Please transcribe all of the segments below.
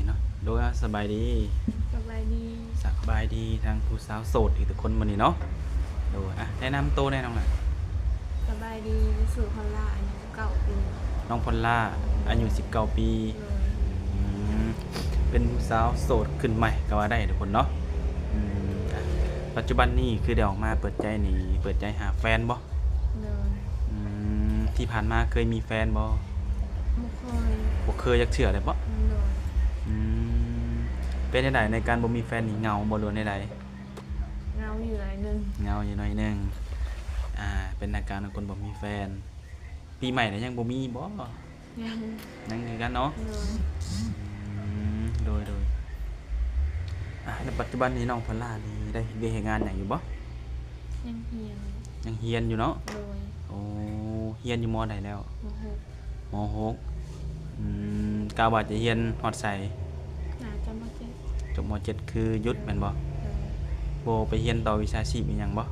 ເນາະ. ໂດຍ ສະບາຍດີ. ສະບາຍດີ. ສະບາຍດີທັງຜູ້ສາວໂສດອີກທຸກຄົນມື້ນີ້ເນາະ. ໂດຍ ອ່ະ ແນະນຳໂຕແດ່ນ້ອງຫຼ້າ. ສະບາຍດີ ຊື່ພອນລາ ອາຍຸສິບເກົ້າປີ. ນ້ອງພອນລາ ອາຍຸສິບເກົ້າປີ. ໂດຍ. ອືມ ເປັນຜູ້ສາວໂສດຂຶ້ນໃໝ່ກໍວ່າໄດ້ທຸກຄົນເນາະ. ອືມ ອ່ະ ປັດຈຸບັນນີ້ຄືໄດ້ອອກມາເປີດໃຈນີ້ ເປີດໃຈຫາແຟນບໍ່? ໂດຍ. ອືມ ທີ່ຜ່ານມາເຄີຍມີແຟນບໍ່? ບໍ່ເຄີຍ. ບໍ່ເຄີຍຈັກເທື່ອເລີຍບໍ່? ໂດຍ. ອືມ ເປັນຈັ່ງໃດໃນການບໍ່ມີແຟນນີ້ ເຫງົາບໍ່ ຫຼືວ່າແນວໃດ? ເຫງົາຢູ່ໜ້ອຍໜຶ່ງ. ເຫງົາຢູ່ໜ້ອຍໜຶ່ງ. ອ່າ ເປັນອາການຂອງຄົນບໍ່ມີແຟນ. ປີໃໝ່ແລ້ວຍັງບໍ່ມີບໍ່? ຍັງ. ຍັງຄືກັນເນາະ. ໂດຍ. ອືມ ໂດຍໆ. ອ່າ ແລ້ວປັດຈຸບັນນີ້ນ້ອງພອນລານີ້ໄດ້ເຮັດວຽກເຮັດງານຫຍັງຢູ່ບໍ່? ຍັງຮຽນ. ຍັງຮຽນຢູ່ເນາະ. ໂດຍ. ໂອ້ ຮຽນຢູ່ ມໍ ໃດແລ້ວ? ມໍຫົກ. ມໍຫົກ. ອືມ ກະວ່າຈະຮຽນຮອດໃສ? ໜ້າຈະ ມໍເຈັດ. ຈົບ ມໍເຈັດ ຄືຢຸດແມ່ນບໍ່? ໂດຍ. ບໍ່ໄປຮຽນຕໍ່ວິຊາຊີບອີ່ຫຍັງບໍ່?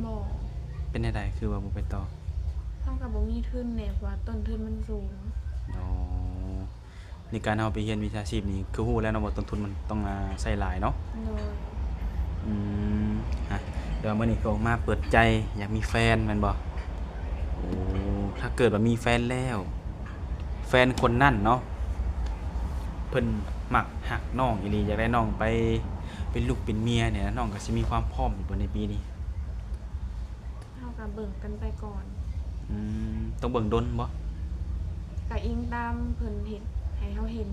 ບໍ່. ເປັນແນວໃດຄືວ່າບໍ່ໄປຕໍ່? ເຮົາກໍບໍ່ມີທຶນແດ່ ເພາະວ່າຕົ້ນທຶນມັນສູງ. ອໍ ໃນການເຮົາໄປຮຽນວິຊາຊີບນີ້ ຄືຮູ້ແລ້ວເນາະວ່າຕົ້ນທຶນມັນຕ້ອງ ອ່າ ໃຊ້ຫຼາຍເນາະ. ໂດຍ. ອືມ ຮະ ແຕ່ວ່າມື້ນີ້ຄືອອກມາເປີດໃຈຢາກມີແຟນແມ່ນບໍ່? ໂອ້ ຖ້າເກີດວ່າມີແຟນແລ້ວ ແຟນຄົນນັ້ນເນາະ ເພິ່ນມັກຮັກນ້ອງອີ່ຫຼີ ຢາກໄດ້ນ້ອງໄປເປັນລູກເປັນເມຍນີ້ ນ້ອງກໍຊິມີຄວາມພ້ອມຢູ່ບໍ່ໃນປີນີ້? ເຮົາກໍເບິ່ງກັນໄປກ່ອນ. ອືມ ຕ້ອງເບິ່ງດົນບໍ່? ກໍອີງຕາມເພິ່ນເຮັດໃຫ້ເຮົາເຫັນ.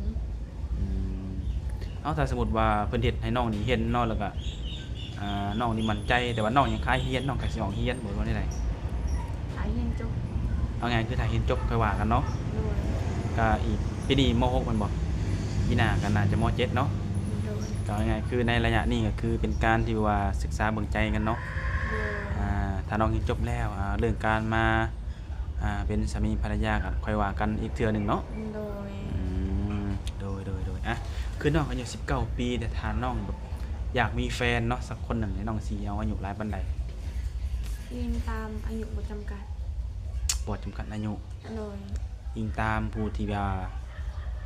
ອືມ ເອົາ ຖ້າສົມມຸດວ່າເພິ່ນເຮັດໃຫ້ນ້ອງນີ້ເຫັນເນາະ ແລ້ວກໍ ອ່າ ນ້ອງນີ້ໝັ້ນໃຈ ແຕ່ວ່ານ້ອງຍັງຄ້າຍຮຽນ ນ້ອງກໍຊິອອກຮຽນບໍ່ ຫຼືວ່າແນວໃດ? ຖ້າຮຽນຈົບ. ເອົາງ່າຍຄືຖ້າຮຽນຈົບຄ່ອຍວ່າກັນເນາະ. ໂດຍ. ກໍອີກ ປີນີ້ ມໍຫົກ ແມ່ນບໍ່? ປີໜ້າກໍໜ້າຈະ ມໍເຈັດ ເນາະ. ໂດຍ. ກໍເອົາງ່າຍຄືໃນໄລຍະນີ້ກໍຄືເປັນການທີ່ວ່າສຶກສາເບິ່ງໃຈກັນເນາະ. ໂດຍ. ອ່າ ຖ້ານ້ອງຮຽນຈົບແລ້ວ ອ່າ ເລື່ອງການມາ ອ່າ ເປັນສາມີພັນລະຍາກໍຄ່ອຍວ່າກັນອີກເທື່ອໜຶ່ງເນາະ. ໂດຍ. ອືມ ໂດຍໆໆ. ອ່ະ ຄືນ້ອງອາຍຸສິບເກົ້າປີ ແຕ່ຖ້ານ້ອງແບບຢາກມີແຟນເນາະ ສັກຄົນໜຶ່ງນີ້ ນ້ອງຊິເອົາອາຍຸຫຼາຍປານໃດ? ອີງຕາມອາຍຸ ບໍ່ຈຳກັດ. ບໍ່ຈຳກັດອາຍຸ. ໂດຍ. ອີງຕາມຜູ້ທີ່ວ່າ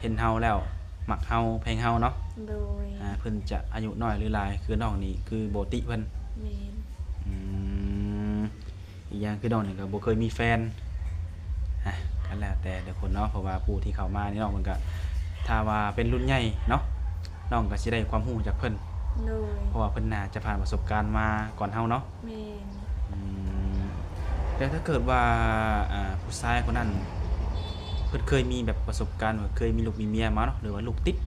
ເຫັນເຮົາແລ້ວມັກເຮົາ ແພງເຮົາເນາະ. ໂດຍ. ອ່າ ເພິ່ນຈະອາຍຸນ້ອຍຫຼືຫຼາຍ ຄືນ້ອງນີ້ຄືບໍ່ຕິເພິ່ນ. ແມ່ນ. ອືມ ອີກຢ່າງຄືນ້ອງນີ້ກໍບໍ່ເຄີຍມີແຟນ ອ່າ ກໍແລ້ວແຕ່ແຕ່ຄົນເນາະ ເພາະວ່າຜູ້ທີ່ເຂົ້າມານີ້ເນາະ ມັນກໍ ຖ້າວ່າເປັນລຸ້ນໃຫຍ່ເນາະ ນ້ອງກໍຊິໄດ້ຄວາມຮູ້ຈາກເພິ່ນ. ໂດຍ. ເພາະວ່າເພິ່ນໜ້າຈະຜ່ານປະສົບການມາກ່ອນເຮົາເນາະ. ແມ່ນ. ອືມ ແລ້ວຖ້າເກີດວ່າ ອ່າ ຜູ້ຊາຍຄົນນັ້ນ ເພິ່ນເຄີຍມີແບບປະສົບການວ່າເຄີຍມີລູກມີເມຍມາເນາະ ຫຼືວ່າລູກຕິດ